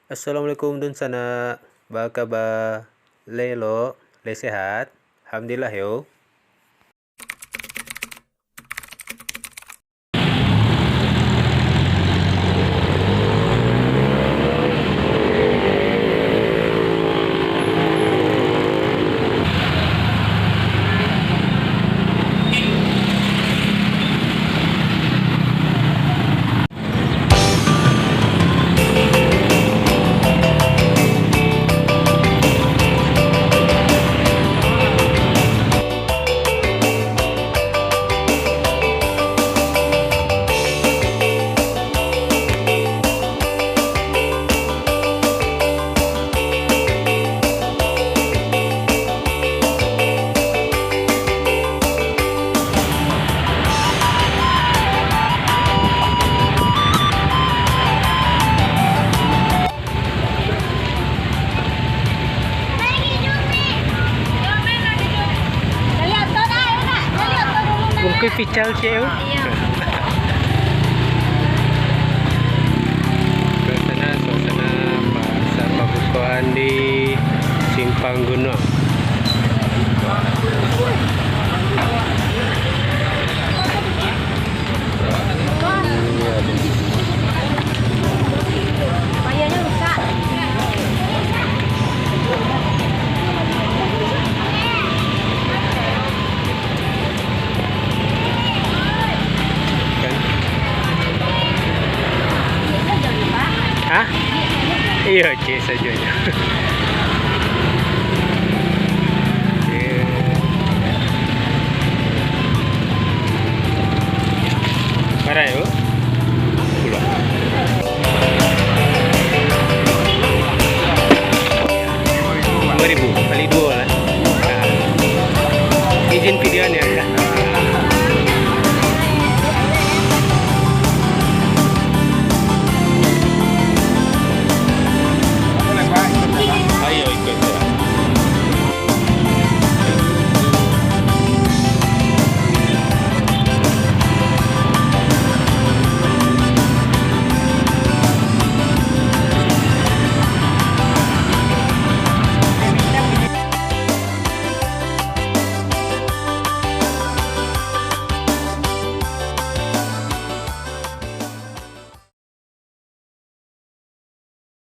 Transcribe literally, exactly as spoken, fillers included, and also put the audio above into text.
Assalamualaikum dunsanak, baa kaba? Lai elok, lai sehat? Alhamdulillah yo. Bungkuih pical ciek tu. Suasana, suasana pasar pabukoan di Simpang Gunuang. Hah? Iyo, ciek sajo nyo. Oke. Parai, Bu.